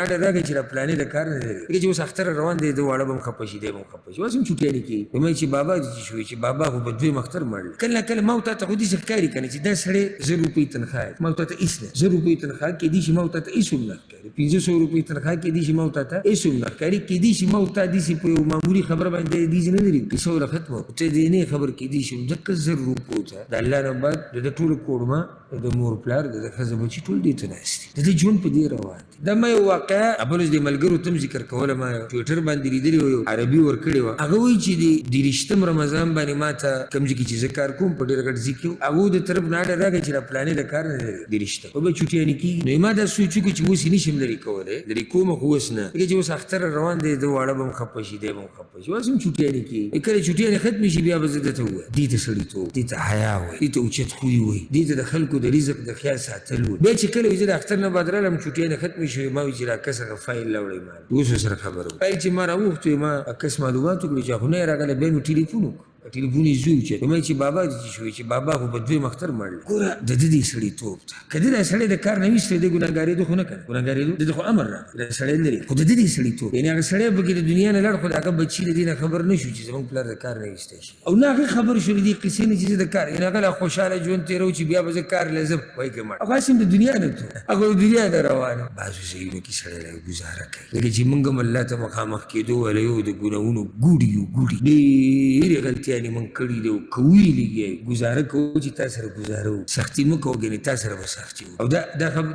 آرډر راغی چې دا پلانې د کار نه لري، ځکه چې اوس اختر روان دی، د واړه به هم خفه شي، دی به هم خفه شي، اوس هم چوټیانې کېږي. نو ما چې بابا دې چې شوی چې بابا خو په دویم اختر مړ دی. کله کله ما او تا ته خو داسې ښکاري که نه چې دا سړی 1000 روپۍ تنخوا دی، ما او تا ته هېڅ نه، 1000 روپۍ تنخوا کېدای شي ما او تا ته هېڅ هم نه ښکاري، 500 روپۍ تنخوا کېدای شي ما او تا ته هېڅ هم نه ښکاري، کېدای شي ما او تا داسې په یو معمولي خبره باندې داسې نه لري، قصه وله ختمه، ته دې نه خبر کېدای شي دقه 1000 روپو ته د الله نه بعد د ده ټوله کوړمه، د ده مور پلار، د ده ښځه بچي ټول دې ته ناست دي، د ده ژوند په دې روان دی. دا ما یو واقعه خپلو دې ملګرو ته هم ذکر کوله، ما ټویټر باندې لیدلې وه، یو عربي ورکړې وه. هغه وایي چې د 23 رمضان باندې ما ته کوم ځای کې چې زه کار کوم په ډېر غټ ځای کې، هغو د طرف نه آرډر راغی چې دا پلانې د کار نه لري، 23 خو به چوټیانې کېږي. نو ما دا سوچ وکړو چې اوس یې نه شم لرې کولی، لرې کوم خو اوس نه، ځکه چې اوس اختر روان دی، د واړه به هم خفه شي، دی به هم خفه شي، اوس هم چوټیانې کېږي، کله چوټیانې ختمې شي بیا به زه ده ته ووایم. دې ته سړیتوب، دې ته حیا وایي، دې ته اوچت خوی وایي، دې ته د خلکو د رزق د خیال ساتل وایي. بیا چې کله وي زه د اختر نه بعد رالم، چوټیانې ختمې شوې، ما وی چې دا کس هغه فایل راوړی، ما اوس ورسره خبره وکړه. فایل چې ما راوغوښت، ما کس معلومات وکړي چې خو نه راغلی. بیا مې ټلیفون وکړ، ټلیفون یې زوی اوچت، ما چې بابا دې چې شوی چې بابا خو په دویم اختر مړ. ګوره د ده دې سړیتوب ته، که ده دا سړی د کار نه ویستی دی، ګناهګارېدو خو نه که نه ګناهګارېدو د ده خو امر راغی دا سړی لري، خو د ده دې سړیتوب، یعنې هغه سړی پکې د دنیا نه لاړ، خو د هغه بچي له دې نه خبر نه شو چې زموږ پلار د کار نه ویستی شي، او نه هغه خبر شو له دې قصې نه چې زه د کار، یعنې هغه لا خوشحاله ژوند تېروو چې بیا به زه کار له ځم. وایي که مړ، هغه هسې هم د دنیا نه تلو، هغه د دنیا نه روان. بعضو ځایونو کې سړی لږ ګزاره کوي، ځکه چې موږ هم الله ته مخامخ کېدو والا یو، د ګناهونو ګوډي یو، ګوډي ډېرې غلطیانې موږ کړي دي او کوو یې، لګیا یو. ګزاره کوو چې تا سره ګزاره وکړو، سختي مه کوه، ګنې تا سره به سختي وکړو. او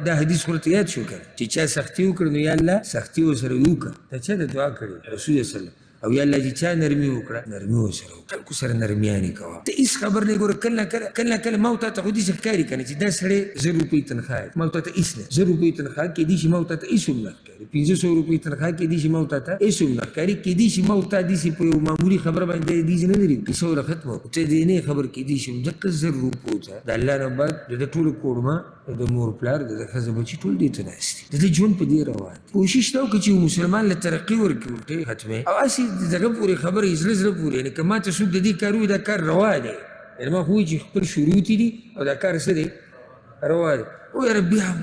دا حدیث خو ورته یاد شو که نه چې چا سختي وکړه نو یا الله سختي ورسره وکړه، دا چا د دعا کړې؟ رسول الله صلی الله. او یا الله چې چا نرمي وکړه نرمي ورسره وکړه، خلکو سره نرمیانې کوه، ته هېڅ خبر نه. ګوره کله کله کله کله ما او تا ته خو داسې ښکاري که نه چې دا سړی 1000 روپۍ تنخوا دی، ما او تا ته هېڅ نه، 1000 روپۍ تنخوا کېدای شي ما او تا ته هېڅ هم نه ښکاري، 500 روپۍ تنخوا کېدای شي ما او تا ته هېڅ هم نه ښکاري، کېدای شي ما او تا داسې په یو معمولي خبره باندې داسې نه لري، قصه وله ختمه، ته دې نه خبر کېدای شي دقه 1000 روپو ته د الله نه بعد د ده ټوله کوړمه، د ده مور پلار، د ده ښځه بچي ټول دې ته ناست دي، د ده ژوند په دې روان دی. کوشش دا وکړه چې یو مسلمان له ترقي ورکړي، الټې ختمې او هسې دغه پورې خبره یې زړه زړه پورې. یعنې که ما ته څوک د دې کار ووایي دا کار روا دی، یعنې ما خو وایي چې خپل شروط دي او دا کار څه دی؟ روا دی. او یاره بیا هم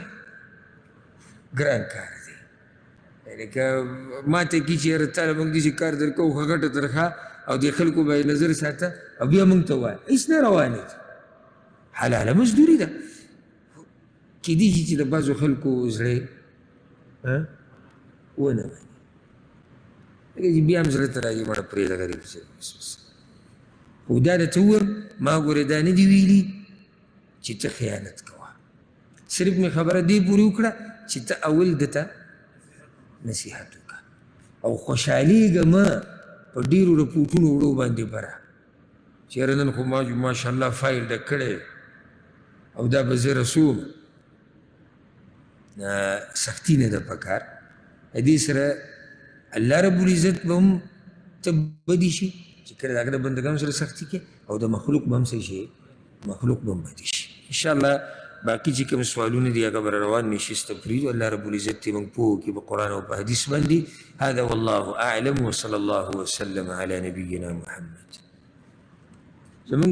ګران کار دی. یعنې که ما ته کي چې یاره تاله موږ داسې کار درکوو، ښه غټه تنخوا او د خلکو به یې نظر ساته، او بیا موږ ته وایه هېڅ نه روا نه دي، حلاله مزدوري ده. کېدای شي چې د بعضو خلکو زړه ونه مني، ځکه چې بیا هم زړه ته راځي مړه پرېږده غریب سړی بس بس. خو دا درته ووایم، ما ګورې دا نه دي ویلي چې ته خیانت کوه، صرف مې خبره دې پورې وکړه چې ته اول ده ته نصیحت وکړه او خوشحالېږه مه په ډېرو رپوټونو وړو باندې بره چې یاره نن خو ما ماشاءالله فایل ډک کړی او دا به زه رسوم. سختي نه ده پکار، دې سره الله رب العزت به هم ته بدي شي چې کله د هغه د بندګانو سره سختي کوي، او د مخلوق به هم څه شي، مخلوق به هم بدي شي. انشاءالله باقي چې کوم سوالونه دي هغه به روان نشست ته پرېږدو. الله رب العزت دې موږ پوه کړي په قرآن او په حدیث باندې. هذا والله اعلم وصلى الله وسلم على نبينا محمد. زمونږ